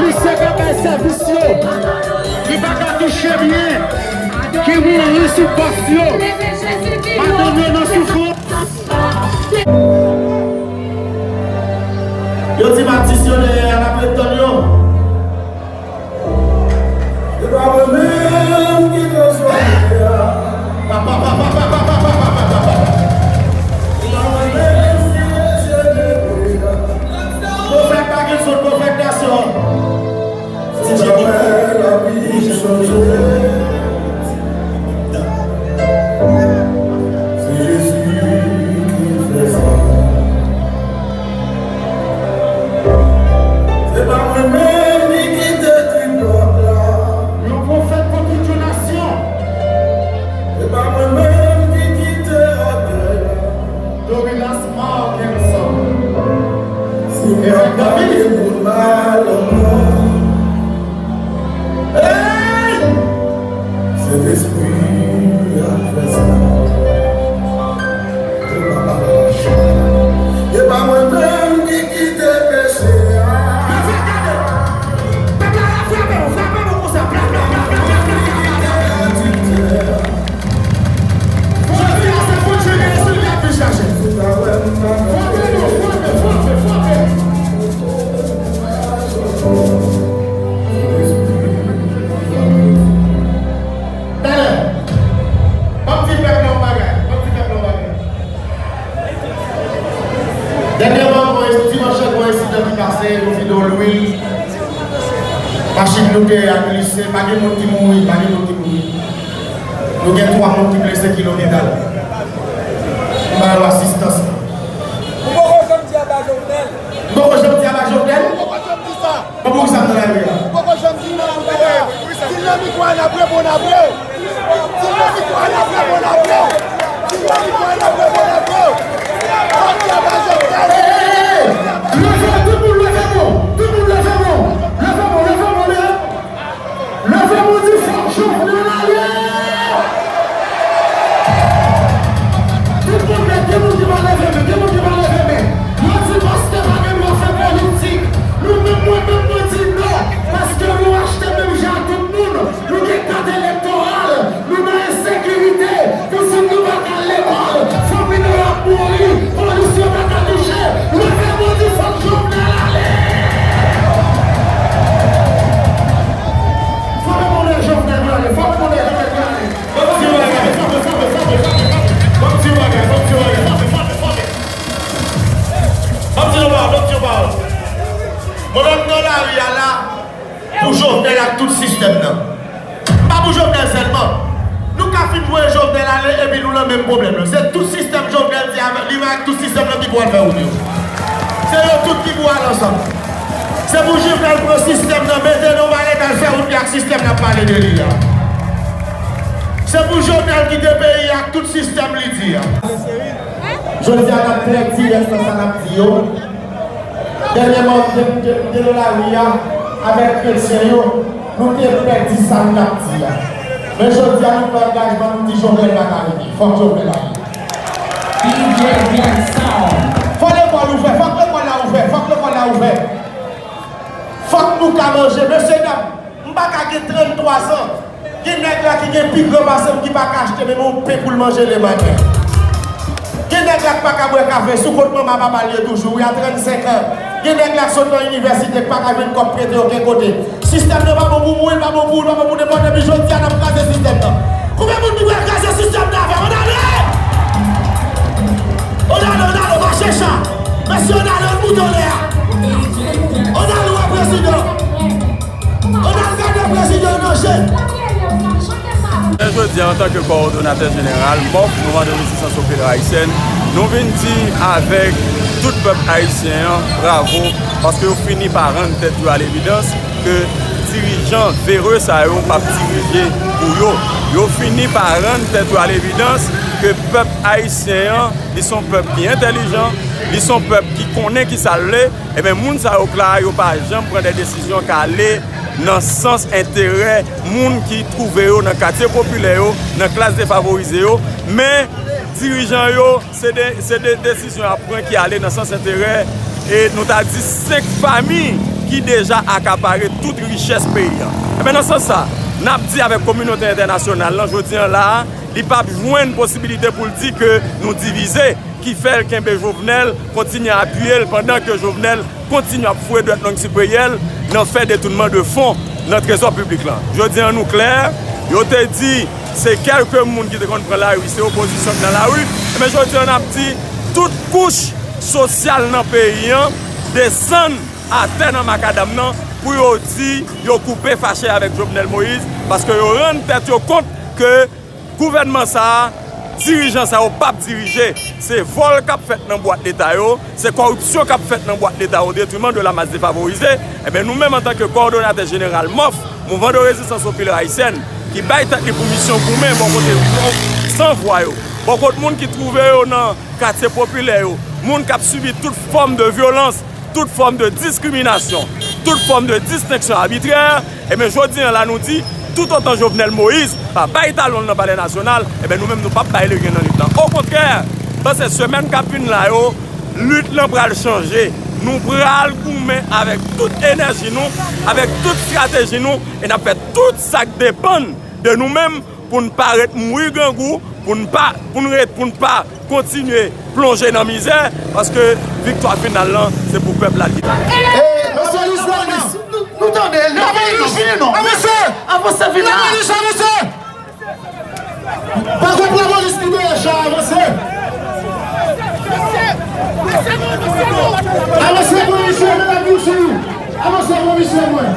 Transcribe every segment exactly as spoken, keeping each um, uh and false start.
Misye k ap bay sèvis yo, ki pa ka touche byen, ki mouri sou pòs yo, madanm yo nan soufrans. Yo di m atis yo dèyè a, n ap ret tann yo. Se pa mwen menm ki te sove a. Pa, pa, pa. Se pa mwen menm ki te sove a. Pwofèt pa gen sòt, pwofèt nasyon. Se pa mwen lavi chanje. Se Jezi ki fè sa. Se pa mwen menm ki kite ti pòt la. Yon pwofèt pou tout yon nasyon. Se pa mwen menm ki kite ògèy la. Dominas Markinson. Si m ap pale moun mal ankò. Hey! Sentespri a fè sa. E pa mwen menm ki kite peche a. Pèp la frape nou, frape nou konsa. Pla, pla, pla. Jodi a, se fout jene, se li ap vin chache. Frape nou, frape, frape, frape. Talè, ban m di pèp la yon bagay, ban m di pèp la yon bagay. Dènyèman, bon, dimanch lan, bon, ensidan ki pase, yon fidon lwil, machin nou te a glise, pa gen moun ki mouri, pa gen moun ki mouri. Nou gen twa moun ki blese ki lopital. M ba yo asistans. Ou poko janm di aba Jovenel. M poko janm di aba Jovenel? Ou poko janm di sa. Bon, poukisa m nan lari a? Ou poko janm di non pou sa. Si l nan mikwo a, n ap reponn apre w. Si l nan mikwo a, n ap reponn apre w. Si l nan mikwo a, n ap reponn apre w. Fòk y ap ajoute. Hey, hey, hey, hey. Leve, tout moun leve men w. Tout moun leve men w. Leve men w, leve men w, leve. Leve men w, di fòk Jovenel ale. Tout moun leve, gen moun ki pa leve men, gen moun ki pa leve men. Yo di pastè pa gen dwa fè politik. Nou menm, mwen menm, mwen di non. Paske nou achte menm jan ak tout moun. Nou gen kat elektoral. Nou nan ensekirite. Pitit nou pa ka al lekòl. Fanmi nou ap mouri. Polis yo pa ka touche. Leve men w, di fòk Jovenel ale. Fòk Jovenel ale. Fòk Jovenel ale. Ban m di yon bagay, ban m di yon bagay, ban m di yon bagay, ban m di yon bagay, ban m di yon bagay, ban m di yon pawòl, ban m di yon pawòl. Mwen menm nan lari a la, pou Jovenel ak tout sistèm nan. M pa pou Jovenel sèlman. Nou ka fin voye Jovenel ale epi nou nan menm pwoblèm nan. Se tout sistèm Jovenel di avèk li menm ak tout sistèm nan ki pou al fè wout yo. Se yo tout ki pou al ansanm. Se pou Jovenel pran sistèm nan, mete nan palè, al fè wout li ak sistèm n ap pale de li a. Se pou Jovenel kite peyi a ak tout sistèm li di a. Jodi a, n ap klè dirèk nan sa n ap di yo. Dènyèman, m te, m te, m te nan lari a avèk kretyen yo, nou te pèdi sa n t ap di a. Men jodi a, nou pran angajman, nou di Jovenel pa ka rete. Fòk Jovenel ale. D J Black Sound. Fòk lekòl ouvè, fòk lekòl la ouvè, fòk lekòl la ouvè. Fòk nou ka manje, mesye dam. M pa ka gen tranntwa zan. Gen nèg la ki gen pi gran pase m ki pa ka achte menm yon pen pou l manje lematen. Gen nèg la k pa ka bwè kafe sou kont manman papa l ye toujou, wi, a trannsenk an. Gen nèg la k sot nan inivèsite k pa ka jwenn kòb prete okenn kote. Sistèm nan pa bon pou mwen, li pa bon pou ou, li pa bon pou nenpòt, epi jodi a n ap kraze sistèm nan. Konbyen moun ki pral kraze sistèm nan avè m? Ann ale! Ann ale, ann ale, mache cha! Mesye, ann ale, ann moute anlè a! Ann ale wè prezidan! Ann al gade prezidan nan je. Men jodi a, antanke kowòdonatè jeneral MOF, Mouvman de Rezistans Popilè Ayisyèn, nou vin di avèk tout pèp ayisyen an bravo, paske yo fini pa rann tèt yo a levidans ke dirijan vere sa yo p ap dirije pou yo. Yo fini pa rann tèt yo a levidans ke pèp ayisyen an, li se yon pèp ki entèlijan, li se yon pèp ki konnen kisa l vle, Ebyen, moun sa yo k la a, yo pa janm pran de desizyon k ale nan sans enterè moun ki twouve yo nan katye popilè yo, nan klas defavorize yo, men dirijan yo, se de, se de desizyon y ap pran ki ale nan sans enterè, e nou ta di senk fanmi ki deja akapare tout richès peyi an. Ebyen, nan sans sa, n ap di avèk kominote entènasyonal lan, jodi an la a, li p ap jwenn posibilite pou l di ke nou divize, ki fè l kenbe Jovenel, kontinye apiye l, pandan ke Jovenel kontinye ap foure dwèt long sipeyè l nan fè detounman de fon nan trezò piblik lan. Jodi an, nou klè, yo te di se kèlke moun ki te konn pran lari, se opozisyon k nan lari, men jodi an, n ap di tout kouch sosyal nan peyi an desann atè nan makadam nan pou yo di yo koupe fache avèk Jovenel Moïse, paske yo rann tèt yo kont ke gouvènman sa a, dirijan sa yo p ap dirije. Se vòl k ap fèt nan bwat leta yo, se kòripsyon k ap fèt nan bwat leta yo, au détriment de la masse défavorisée. Ebyen, nou menm, antanke kowòdonatè jeneral MOF, Mouvman de Rezistans Popilè Ayisyèn, ki bay tèt li pou misyon goumen bò kote san vwa yo, bò kote moun ki twouve yo nan katye popilè yo, moun k ap sibi tout fòm de vyolans, tout fòm de diskriminasyon, tout fòm de distenksyon abitrè, ebyen, jodi an la, nou di, toutotan Jovenel Moïse pa bay talon l nan Palè Nasyonal, ebyen, nou menm, nou p ap bay legen nan lit lan. Okontrè, panse semèn k ap vin la yo, lit lan pral chanje. Nou pral goumen avèk tout enèji nou, avèk tout estrateji nou, e n ap fè tout sa k depann de nou menm pou n pa ret mouri grangou, pou n pa, pou n ret, pou n pa kontinye plonje nan mizè, paske viktwa final lan, se pou pèp la li. E, mesye, nou tande, nou tande, nou tande, nou tande, non. Avanse! Avanse, vin la! Lapolis, avanse! Pa kont lapolis ki dèyè cha, avanse! Avanse pou misye, medam, mesye! Avanse pou misye, mwen!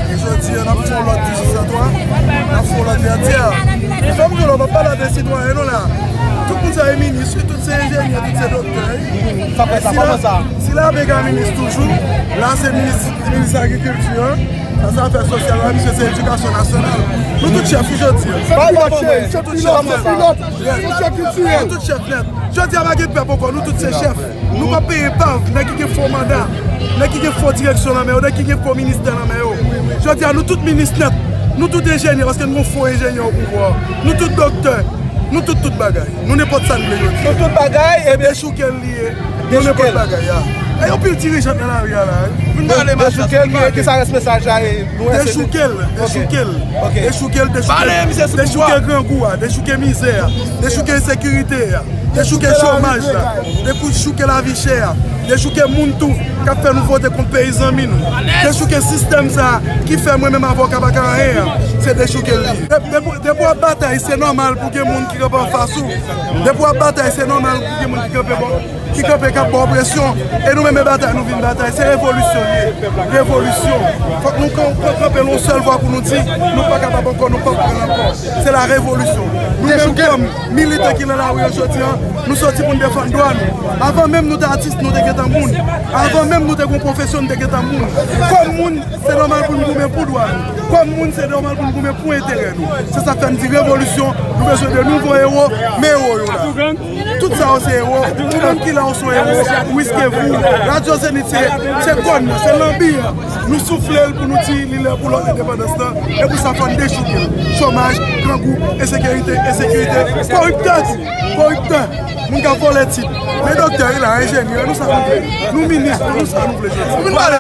E jodi a, n ap fè yon lòt dizuit san twa, n ap fè yon lòt vètyè. Fò m di w, w ap pale de sitwayen nou la. Tout moun sa e minis, wi, tout se enjenyè, tout se doktè, wi. Sa fè sa, kòman sa? Sila Vega minis toujou, la se minis, minis agrikilti an. Sa se afè sosyal la, misye se edikasyon nasyonal. Nou tout chèf, wi, jodi a. Pilòt, chèf, pilòt, pilòt, pilòt, sosyokiltirèl. Nou tout chèf nèt. Jodi a, pa gen pèp ankò, nou tout se chèf. Nou p ap peye pav, nèg ki gen fo manda, nèg ki gen fo direksyon nan men yo, nèg ki gen fo ministè nan men yo. Jodi a, nou tout minis nèt. Nou tout enjenyè, paske nou gon fo enjenyè o pouvwa. Nou tout doktè. Nou tout, tout bagay. Nou nenpòt sa n vle jodi a. Nou tout bagay, e dechouke l li ye. Nou nenpòt bagay a. E yon pil dirijan nan lari a la, wi. Vin pale, dechouke l, ki, ki sa rès mesaj la, e nou wè se dechouke l, dechouke l. Dechouke l, dechouke l. Dechouke grangou a, dechouke mizè a, dechouke ensekirite a, dechouke chomaj la, dechouke lavi chè a, dechouke moun tou k ap fè nou vote kont peyi zanmi nou, dechouke sistèm sa a ki fè mwen menm avòka pa ka anyen an, se dechouke l li ye. Depi, depi w ap batay, se nòmal pou gen moun ki kanpe anfas ou. Depi w ap batay, se nòmal pou gen moun ki kanpe bò, ki kanpe k ap ba w presyon. E nou menm, e batay nou vin batay, se revolisyon li ye. Revolisyon. Fòk nou kan-, kan-, kanpe nan yon sèl vwa pou nou di, nou pa kapab ankò, nou p ap pran l ankò. Se la revolisyon. Nou menm kòm militan ki nan lari an jodi a, nou soti pou n defann dwa nou. Avan menm nou te atis, nou te gentan moun. Avan menm nou te gon pwofesyon, nou te gentan moun. Kòm moun, se nòmal pou n goumen pou dwa nou. Kòm moun, se nòmal pou n goumen pou enterè nou. Se sa k fè m di revolisyon, nou bezwen de nouvo ewo, men ewo yo la. Tout sa yo se ewo. Ou menm ki la, ou se yon ewo. Wiskevou, Radyo Zenith, se, se kòn nan, se lanbi an. Nou soufle l pou nou di li lè pou lòt endepandans lan. E pou sa, fò n dechouke l. Chomaj, grangou, ensekirite, ensekirite, koriptè tou, koriptè. Moun k ap vòlè tit. Men doktè wi la, enjenyè, nou sa nou vle. Nou minis, nou sa nou vle jodi. Vin pale.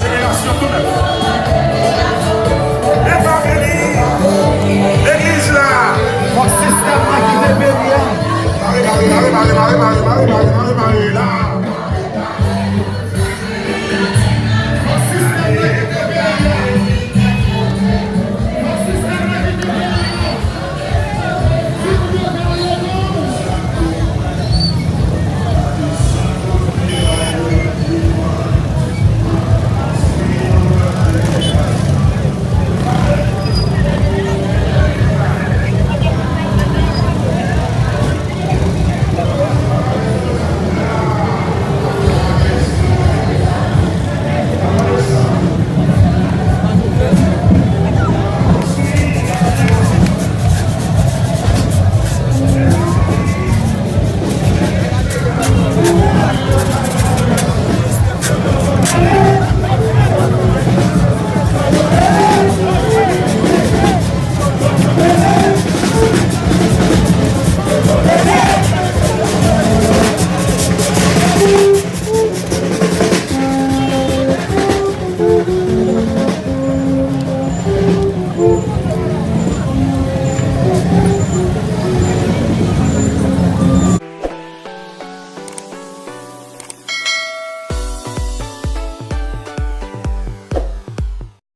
Legliz la. Fòk sistèm nan kite peyi a. Mare, mare, mare la.